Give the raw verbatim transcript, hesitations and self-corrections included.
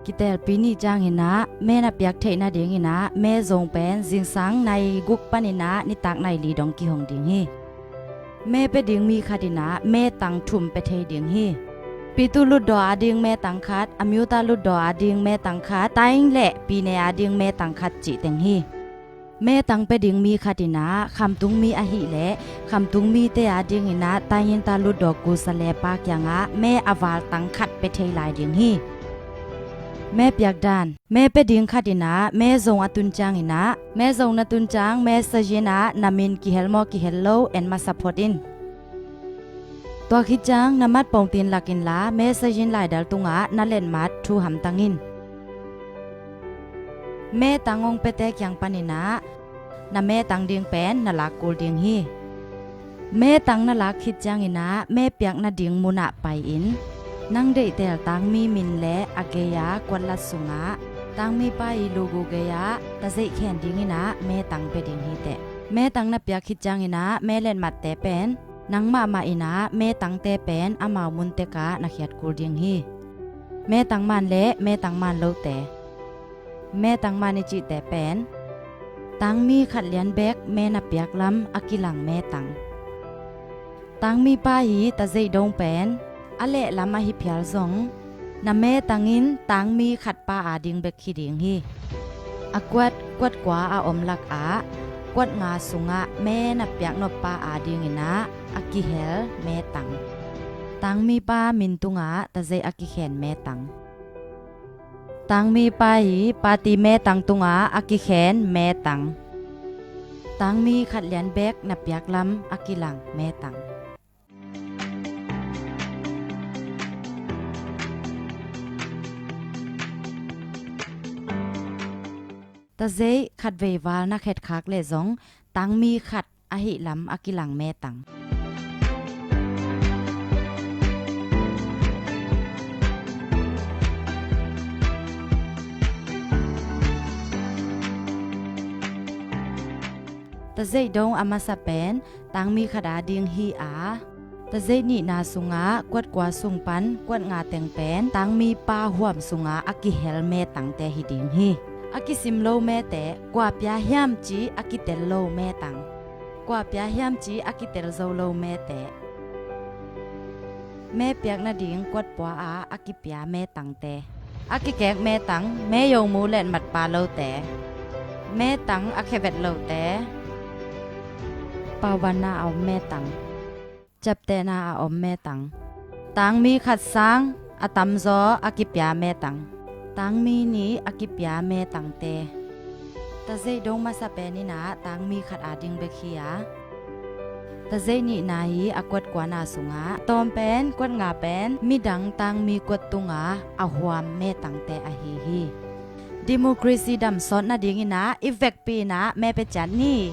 Kitelpi nih ciangin ah me na piak theih nadingin ah me zong pen zingsang nai guk panin ah nitak nai li dong kihong ding hi. Me pia ding mi khat in ah me tang thum pia thei ding hi. Pitu lutdaw ading me tang khat, Amyotha lutdaw ading me tang khat, Taing le Pine ading me tang khat cih teng hi. Me tang pia ding mi khat in ah khamtung mi ahih leh khamtung mite adingin ah Taing Intha lutdaw kusa le pa kiangah me a val tang khat pia thei lai ding hi. Me piak dan. Me pia ding khat in ah me zong a tun ciangin ah, me zong na tun ciang me sayin ah na min kihel maw kihel lo en masa phot in. Tua khit ciang na mat pongtin lak inla me sayin laidal tungah na letmat thu hamtang in. Me tang hong piate kiang panin ah na me tang ding pen na lak kul ding hi. Me tang na lak khit ciangin ah me piak nading munah pai-in nang deihtel tangmi min le a gei-a kuatlat sungah tangmi pa i lugu gei-ah tazeih khen dingin ah me tang pia ding hi teh. Me tang na piak khit ciangin ah me letmatte pen nang mahmah in ah me tangte pen amau mun tekah na khiat kul ding hi. Me tang man le me tang man lote. Me tang man i cihte pen tangmi khat lian bek me na piak lam a kilang me tang. Tangmi pa hi tazeih dong pen a lehlam ahi phial zong na me tang in tangmi khat pa ading bek hi ding hi. A kuat, kuat kua a om lakah kuat nga sungah me na piak nop pa adingin ah a kihel me tang. Tangmi pa min tungah tazeih a kikhen me tang. Tangmi pa hi party me tang tungah a kikhen me tang. Tangmi khat lian bek na piak lam a kilang me tang. Tazeih khat vei val na khet khak leh zong tangmi khat ahih lam a kilang me tang. Tazeih dong a masa pen tangmi khat ading hi a, tazeih nihna sungah kuat kua sung pan kuat nga teng pen tangmi pa huam sungah a kihel me tangte hi ding hi. A kisim lo mete, kua pia hiam ci a kitel lo me tang. Kua pia hiam ci a kitel zo lo mete. Me piak nading kuat pua ah a kipia me tangte. A kikek me tang, me yomu letmat pa lote. Me tang a khevet lote. Pauvanna a om me tang. Ciaptehna a om me tang. Tangmi khat sang a tamzaw a kipia me tang. Tangmi nih a kipia me tangte. Tazeih dong masa pen in ah tangmi khat ading bek hi a, tazeih nihna hi a kuat kuana sungah tawm pen kuat nga pen midang tangmi kuat tungah a huam me tangte ahi hi. Democracy damsawt nadingin ah i vekpi in ah me pia ciat ni.